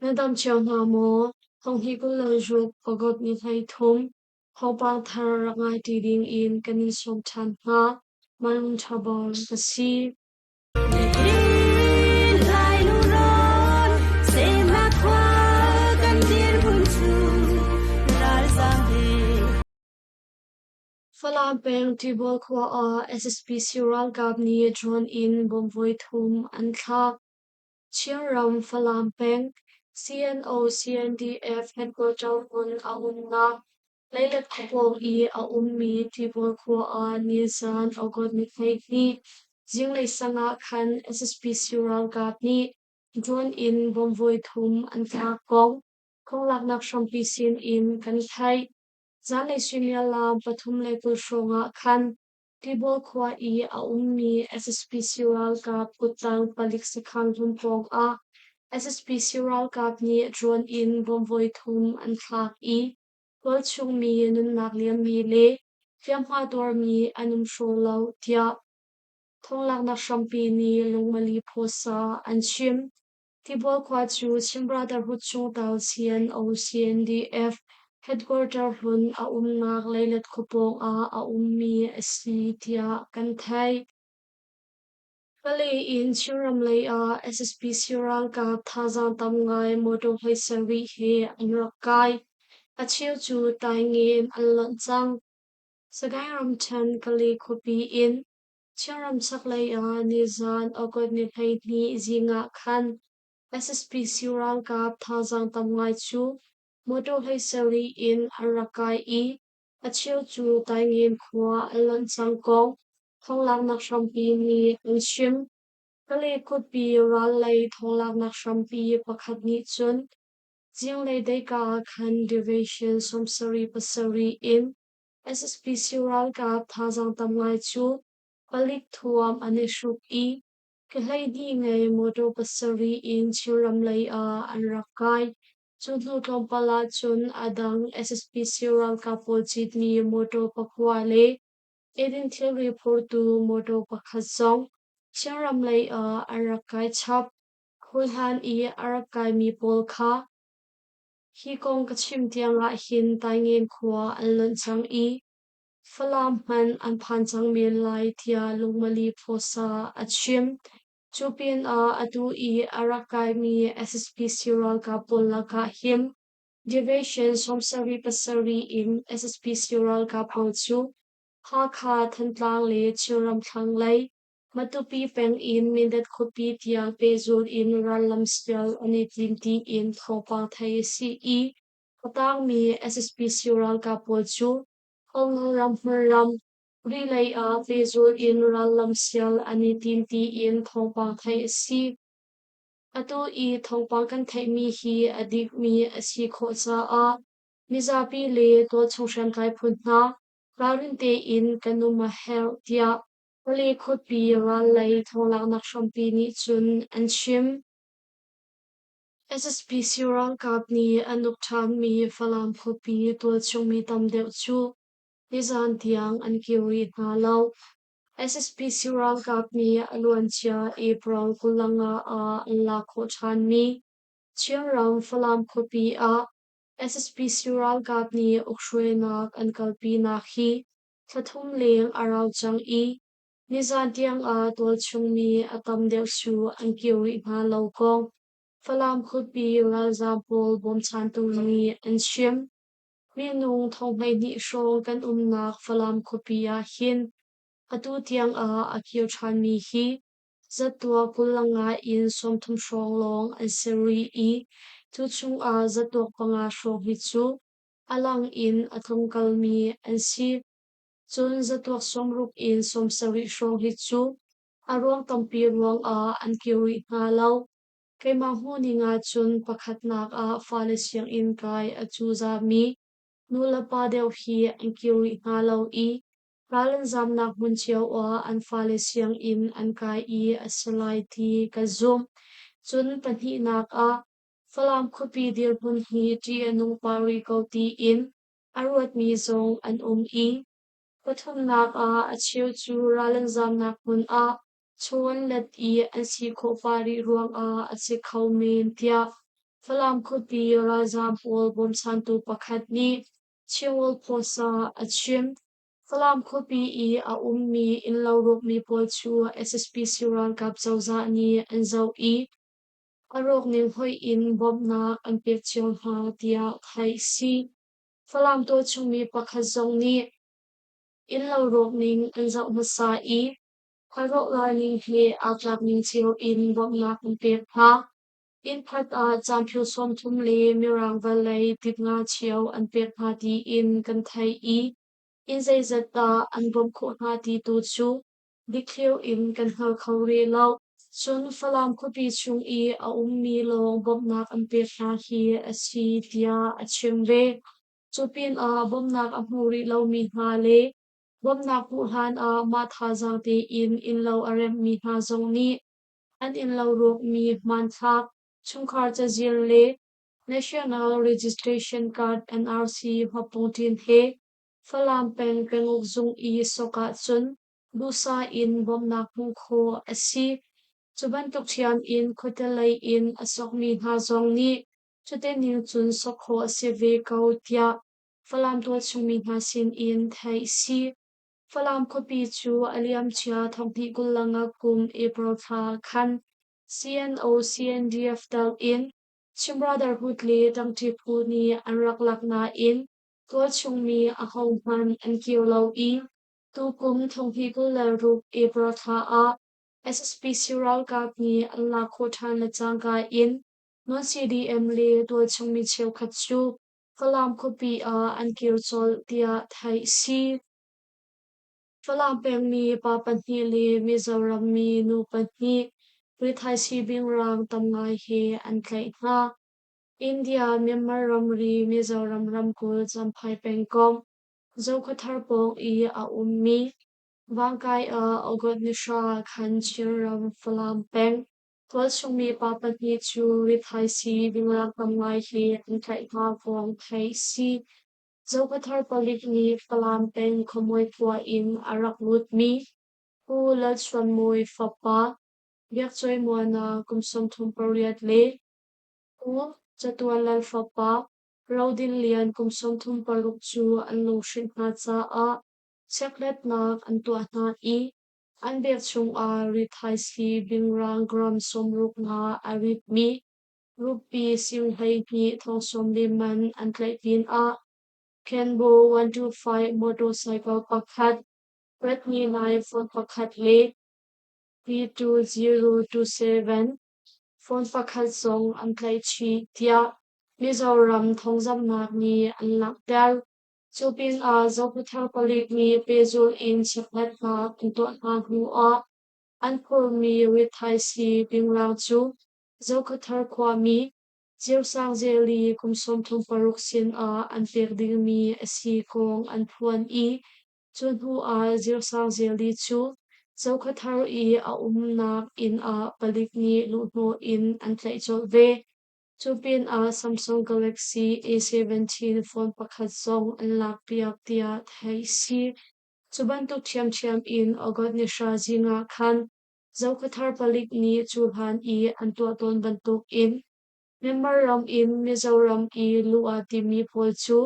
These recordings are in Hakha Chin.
Na dam cio hna maw? Thonghnih 26 August ni 13 thawngpang thar rak ngai ṭi ding in kan in sawm ṭhan hna. Malung ṭha bawm ka si. Falam peng Tibual khua ah SSPC ralkap nih drone in bomb voithum an thlak. Chinram Falam peng CNO-CNDF headquarter hmun a umnak Leilet khuapawng i a ummi Tibual khua ah nizan August ni 12 zinglei sang ah khan SSPC ralkap nih drone in bomb voithum an thlak kong thonglaknak hrampi sin in kan theih. Zanlei suimilam 3:20 hrawng ah khan Tibual khua i a ummi SSPC ralkap kuttang palik sakhan hlun pawng ah SSPC ralkap nih drone in bomb voithum an thlak i tualchung mi nunnak liammi le hliamhma tuarmi an um hraw lo tiah thawnglaknak hrampi nih lungmali phawsa an chim. Tibual khua cu Chin Brotherhood chungtel CNO-CNDF headquarter hlun a umnak Leilet khua pawng ah a ummi a si tiah kan theih. Pale in Chinram lei ah SSPC ralkap thazaang tam ngai motor 17 he an rak kai. A cheu cu Taingen an lonh cang. Sagaing ramṭhen Kale khuapi in Chinram chaklei ah nizan August ni 12 zing ah khan SSPC ralkap thazaang tam ngai cu motor 17 in an rak kai i a cheu cu Taingen khua an lonh cang kong thawnglaknak hrampi nih an chim. Kale khuapi ral lei thawnglaknak hrampi pakhat nih cun zinglei deika ah khan Division 77 in SSPC ralkap thazaang tam ngai cu palik thuam an i hruk i ke 12 ngei motor pasarih in Chinram lei ah an rak kai. Cu hnu tlawmpal ah cun a dang SSPC ralkap pawl citmi motor pakua le eidin thilri phortu motor pakhat zong Chinram lei ah an rak kai chap. Hawihlan i a rak kaimi pawl kha Hi kong ka chim tiangah hin Taingen khua an lonh cang i Falam hmanh an phan cang men lai tiah Lungmali Phawsa a chim. Cu pinah atu i a rak kaimi SSPC ralkap pawl lakah hin Division 77 in SSPC ralkap pawl cu Hakha, Thantlang le Chinram thlanglei Matupi peng in Mindat khuapi tiang pehzul in rallam sial an i tim tiin thawngpang theih a si i a tangmi SSPC ralkap pawl cu Kawlrawn ram hmunram ri lei ah pehzul in rallam sial an i tim tiin thawngpang theih a si. Atu i thawngpang kan theihmi hi a dikmi a si khawh caah mizapi le tualchung hriamtlai phu hna ralrin tein kan um a herh tiah Pale khuapi ral lei thawnglaknak hrampi nih cun an chim. SSPC ralkap nih an uk ṭhanmi Falam khuapi tualchung mi tam deuh cu nizan tiang an kir rih hna lo. SSPC ralkap nih a luancia April 25 ah an lak khawh ṭhanmi Chinram Falam khuapi ah SSPC ralkap nih ukhruainak an kalpinak hi Thla thum leng a rau cang i nizan tiangah tualchung mi a tam deuh cu an kir rih hna lo kong Falam khuapi ralzaam pawl bawmchantu nih an chim. Minung thong 12 hrawng kan umnak Falam khuapi ah hin atu tiangah a kir ṭhanmi hi zatuak 25 in 30 hrawng lawng an si rih i cu chungah zatuak panga hrawng hi cu a lang in a tlungkalmi an si. Cun zatuak 60 in 70 hrawng hi cu a ruang tampi ruangah an kir rih hna lo. Keimah hmuhning ahcun pakhatnak ah fale sianginn kai a cuzami nulepa deuh hi an kir rih hna lo i ral an zamnak hmun cio ah an fale sianginn an kai i a si lai ti ka zumh. Cun pahnihnak ah Falam khuapi dirhmun hi ṭih a nung pah rih ko tiin a ruatmi zong an um i pathumnak ah a cheu cu ral an zamnak hmun ah chaw an let i an si khawh pah rih ruangah a si kho men tiah Falam khuapi ralzaam pawl bawmchantu pakhat nih Chinworld Post ah a chim. Falam khuapi i a ummi innlo rawkmi pawl cu SSPC ralkap cozah nih an zoh i a rawk ning hoih in bawmhnak an pek cio hna tiah theih si. Falam tualchungmi pakhat zong nih innlo rawk ning an zoh hmasa i a rawh lai ning he aa tlak ning cio in bawmhnak an pek hna. Inn khat ah caanphio 30 le Mirang vawlei dip nga cio an pek hna tiin kan theih i inn zeizat dah an bawmh khawh hna ti tu cu dikthliar in kan hngal kho rih lo. Cun Falam khuapi chung i a ummi lawng bawmhnak an pek hna hi a si tiah a chim ve. Cu pinah bawmhnak a hmu rih lomi hna le bawmhnak hmuh hlan ah mah thazaang tein innlo a remhmi hna zong nih an innlo rawkmi hmanthlak, chungkhar cazin le National Registration Card NRC hmapungṭin he Falam peng penguk zung i sok ahcun duhsah in bawmhnak hmuh khawh a si. Cu bantuk ṭhiam in khuate lei in a sokmi hna zong nih cuti ning cun sok khawh a si ve ko tiah Falam tualchungmi hna sin in theih a si. Falam khuapi cu a liamcia thonghnih 25 kum April thla khan CNO-CNDF telh in Chin Brotherhood le ṭangṭi phu nih an rak lak nain tualchungmi ahohmanh an kir lo i tukum thonghnih 26 April thla ah SSPC ralkap nih an lak khawh ṭhan le cangka in non-CDM le tualchungmi cheukhat cu Falam khuapi ah an kir colh tiah theih a si. Falam pengmi pa pahnih le Mizoram mi nu pahnih rithaisii bingrang tam ngai he an tlaih hna. India Myanmar ramri Mizoram ramkulh Champhai pengkomh Zokhawthar pawng i a ummi Vangkai ah August ni hra khan Chinram Falam peng tualchungmi pa pahnih cu rithaisii bingrang tam ngai he an tlaih hna kong theih a si. Zokhawthar palik nih Falam peng Khuamuai khua in a rak lutmi Pu Lalchuanmawi fapa Biakcawi Muana kum 38 le Pu Catuan Lal fapa Rodin Lian kum 36 cu an lunghrinh hna caah chekhlatnak an tuah hna i an bag chungah rithaisii bingrang gram 60 nga a ritmi Rupee sing 12 thong sawm li man an tlaih pinah Kenbo 125 motorcycle pakhat, Redmi 9 phone pakhat le P2027 phone pakhat zong an tlaih chih tiah Mizoram thawngzamhnak nih an langhter. Cu pinah Zokhawthar palik nih pehzulh in chekhlatnak an tuah hna hnuah an phurmi rithaisii bingrang cu Zokhawthar khuami Zirsang Zeli kum 36 sinah an pek dingmi a si kong an phuan i cu hnuah Zirsang Zeli cu Zokhawthar i a umnak inn ah palik nih luhhnawh in an tlaih colh ve. Cu pinah Samsung Galaxy A17 phone pakhat zong an lakpiak tiah theih a si. Cu bantuk ṭhiamṭhiam in August ni hra zing ah khan Zokhawthar palik nih cu hlan i an tuah tawn bantukin Myanmar ram in Mizoram i luh aa timmi pawl cu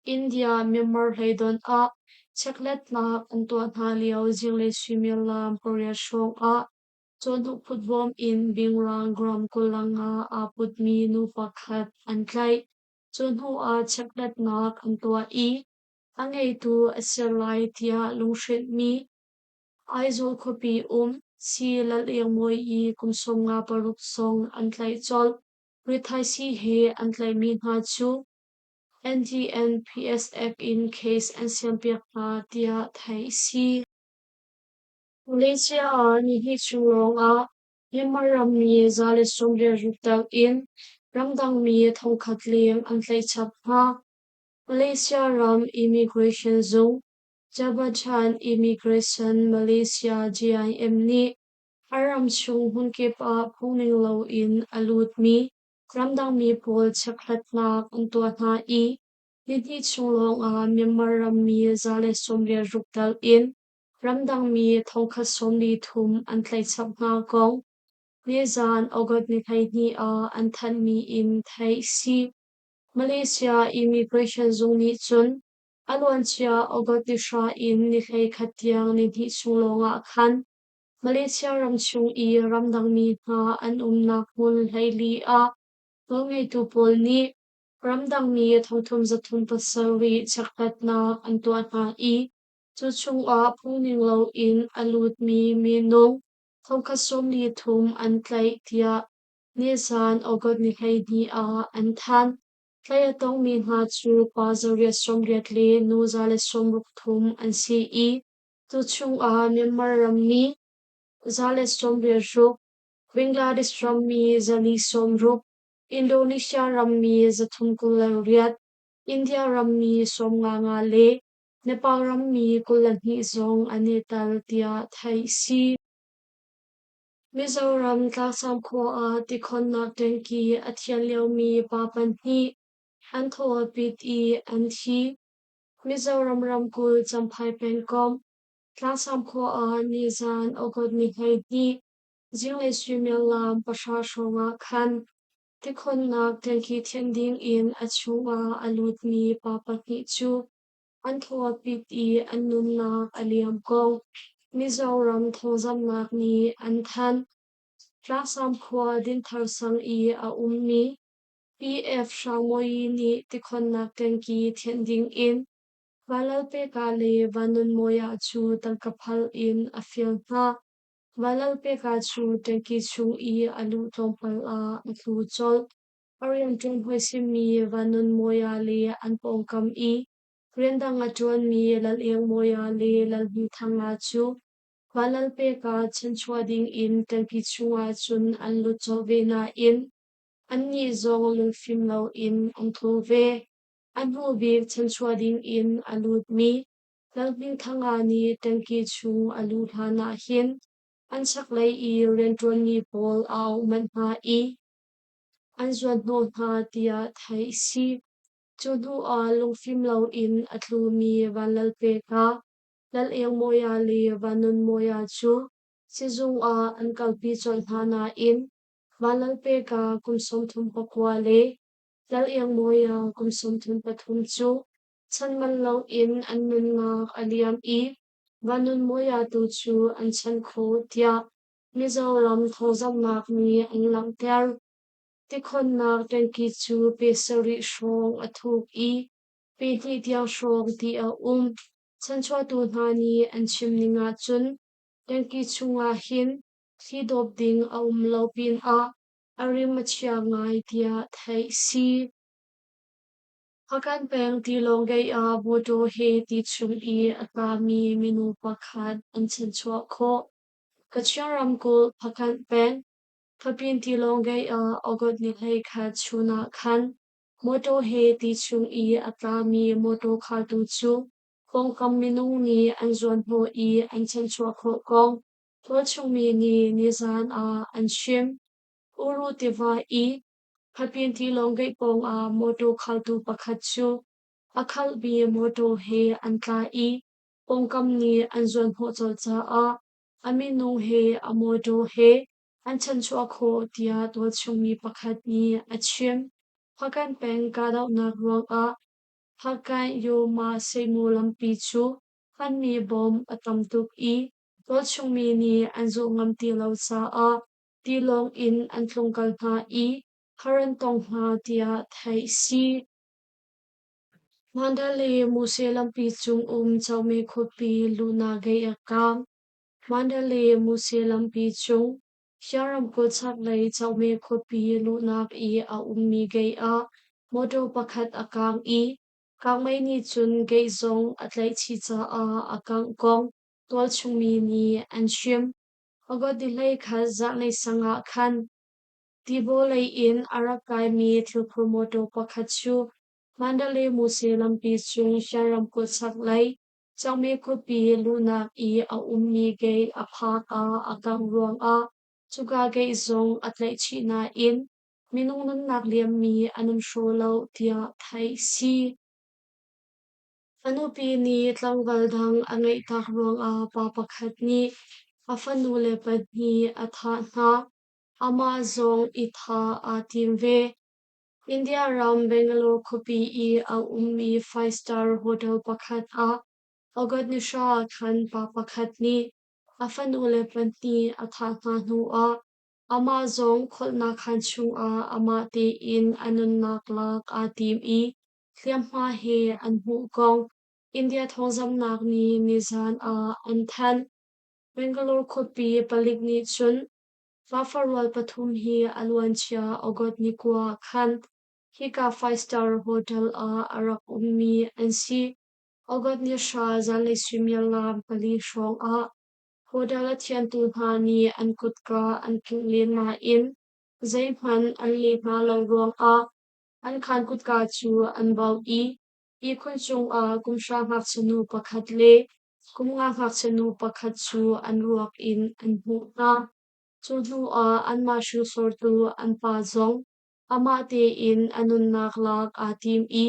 India Myanmar hleidonh ah chekhlatnak an tuah hna lio zinglei suimilam pariat hrawng ah cawhnuk phutbawm in bingrang gram 25 aa putmi nu pakhat an tlaih. Cu hnu ah chekhlatnak an tuah i a ngeitu a si lai tiah lunghrinhmi Aizawl khuapi um Si Lalengmawi i kum 56 zong an tlaih colh. Rithaisii he an tlaihmi hna cu NDN-PSF in case an siampiak hna tiah theih a si. Malaysia ah nihnih chung lawngah Myanmar rammi 126 tel in ramdangmi thongkhat leng an tlaih chap hna. Malaysia ram Immigration zung Jabatan Immigration Malaysia JIM nih a ram chung hmunkip ah phungning loin a lutmi ramdangmi pawl chekhlatnak an tuah hna i nihnih chung lawngah Myanmar rammi 126 tel in ramdangmi 143 an tlaih chap hna kong. Nizaan August ni 12 ah an thanhmi in theih si. Malaysia Immigration zung nih cun a luancia August ni 10 in ni 11 tiang nihnih chung lawngah khan Malaysia ram chung i ramdangmi hna an umnak hmun 14 ah nawlngeitu pawl nih ramdangmi 3307 chekhlatnak an tuah hna i cu chungah phungning loin a lutmi minung 143 an tlaih tiah nizan August ni 12 ah an thanh. Tlaih a tongmi hna cu pa 880 le nu 163 an si i cu chungah Myanmar rammi 186, Bangladesh rammi 460, Indonesia rammi 328, India rammi 55 le Nepal rammi 22 zong an i tel tiah theih si. Mizoram Tlangsang khua ah tikhonnak ṭengki a thial liomi pa pahnih an thaw a pit i an thi. Mizoram ramkulh Champhai pengkomh Tlangsang khua ah nizan August ni 12 zinglei suimilam 3 hrawng ah khan tikhonnak ṭengki thianh ding in a chungah a lutmi pa pahnih cu an thaw a pit i an nunnak a liam ko. Mizoram thawngzamhnak nih an thanh. Tlangsam khua Dinthar sang i a ummi PF Hrangmawi nih tikhonnak ṭengki thianh ding in Vanlalpeka le Vannunmawia cu tangka phal in a fial hna. Vanlalpeka cu ṭengki chung i a luh tlawmpal ah a tlu colh. A rianṭuan hawi simi Vannunmawia le an pawngkam i rian dang a ṭuanmi Lalengmawia le Lalhmingthanga cu Vanlalpeka chanchuah dingin ṭangki chungah cun an lut colh ve nain annih zong lungfim loin an tlu ve. A hnu bik chanchuah dingin a lutmi Lalhmingthanga nih ṭangki chung a luh hlan ah hin an chaklei i rianṭuanmi pawl a auh manh hna i an zuanhnawh hna tiah theih a si. Cu hnu ah lungfim loin a tlumi Vanlalpeka, Lalengmawia le Vannunmawia cu sizung ah an kalpi colh hna nain Vanlalpeka kum 39 le Lalengmawia kum 33 cu chan man loin an nunnak a liam i Vannunmawia tu cu an chanh khawh tiah Mizoram thawngzamhnak nih an langhter. Tikhonnak ṭangki cu pe sarih hrawng a thuk i pe hnih tiang hrawng ti a um. Chanchuahtu hna nih an chim ning ahcun ṭangki chungah hin thli dawp ding a um lo pinah a rim a chia ngai tiah theih si. Hpakant peng tilawng gate ah mawṭaw he ti chung i a tlami minung pakhat an chanchuah khawh. Kachin ramkulh Hpakant peng Phapin tilawng gate ah August ni 11 chun ah khan mawṭaw he ti chung i a tlami mawṭaw khaltu cu pawngkam minung nih an zuanhnawh i an chanchuah khawh kong tualchungmi nih nizaan ah an chim. Uru tiva i Phapin tilawng gate pawngah mawṭaw khaltu pakhat cu a khalhmi mawṭaw he an tla i pawngkam nih an zuanhnawh colh caah a minung he a mawṭaw he an chanchuah khawh tiah tualchungmi pakhat nih a chim. Hpakant peng kahdohnak ruangah Hpakant Yoma Seimu lampi cu hmanmi bom a tam tuk i tualchungmi nih an zulh ngam ti lo caah tilawng in an tlungkal hna i har an tong hna tiah theih si. Mandalay Muse lampi cung um Chawme khuapi luhnak gate a kang. Mandalay Muse lampi cung Shan ramkulh chaklei Chawme khuapi luhnak i a ummi gate ah mawṭaw pakhat a kang i kangmei nih cun gate zong a tlaihchih caah a kangh kong tualchungmi nih an chim. August ni 11 zarhlei sang ah khan Tibaw lei in a rak kaimi thilphur mawṭaw pakhat cu Mandalay Muse lampi cung Shan ramkulh chaklei Changme khuapi luhnak i a ummi gate a phak ah a kangh ruangah cuka gate zong a tlaihchih nain minung nunnak liammi an um hraw lo tiah theih si. A nupi nih tlangval dang a ngeihtak ruangah pa pakhat nih a fanule pahnih a thah hna. Amah zong i thah aa tim ve. India ram Bangalore khuapi i a ummi Five Star Hotel pakhat ah August ni hra khan pa pakhat nih a fanule pahnih a thah hna hnuah amah zong kholhnak khaan chungah amah tein a nunnak lak aa tim i hliamhma he an hmuh kong India thawngzamhnak nih nizan ah an thanh. Bangalore khuapi palik nih cun fafarual pathum hi a luancia August ni kua khan hika Five Star Hotel ah a rak ummi an si. August ni hra zanlei suimilam 4 hrawng ah hotel a thiantu hna nih an kutka an kingh len nain zeihmanh an leh hna lo ruangah an khaan kutka cu an bauh i ihkhun cungah kumhra ngakchia nu pakhat le kumnga ngakchia nu pakhat cu an ruak in an hmuh hna. Cu hnuah anmah hringsortu an pa zong amah tein a nunnak lak aa tim i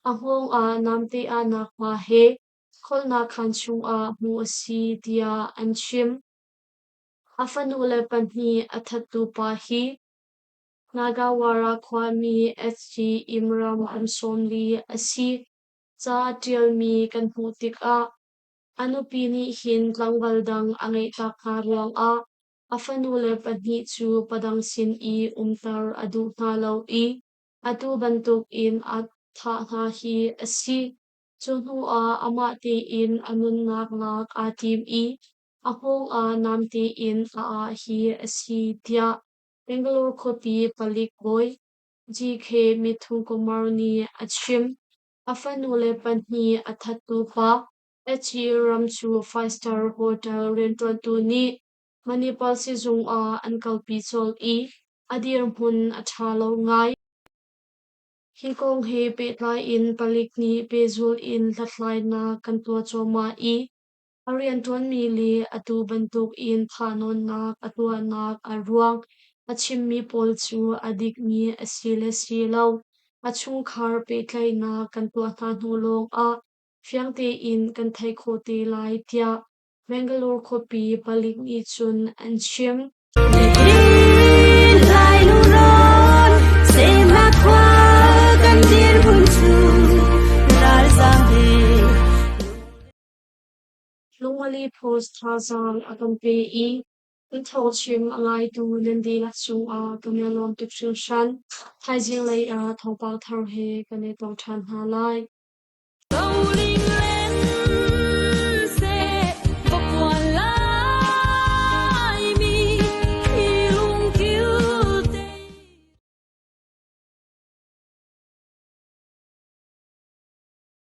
a hngawng ah namte ahnak hma he kholhnak khaan chungah hmuh a si tiah an chim. A fanule pahnih a thattu pa hi Nagawara khuami SG Imram kum 40 a si. Ca a ṭialmi kan hmuh tikah a nupi nih hin tlangval dang a ngeihtak hna ruangah a fanule pahnih cu padang sin i umter a duh hna lo i atu bantukin a thah hna hi a si. Cu hnuah amah tein a nunnak lak aa tim i a hngawng ah namte in a ah hi a si tiah Bangalore khuapi palik bawi GK Mithu Kumar nih a chim. A fanule pahnih a thattu pa H. Ram cu Five Star Hotel rianṭuantu nih Manipal sizung ah an kalpi colh i a dirhmun a ṭha lo ngai. Hi kong he pehtlai in palik nih pehzulh in hlathlainak kan tuah cuahmah i a rianṭuanmi le atu bantuk in thahnawnnak a tuahnak a ruang a chimmi pawl cu a dikmi a si le si lo a chungkhar pehtlaihnak kan tuah hna hnu lawngah fiang tein kan theih khawh te lai tiah Bangalore khuapi palik nih cun an chim. Lungmali Post thazaang a kan pe i kan thawngchim a ngaitu nan dihlak cungah kan i lawm tuk hringhran. Thaizing lei ah thawngpang thar he kan i tong ṭhan hna lai.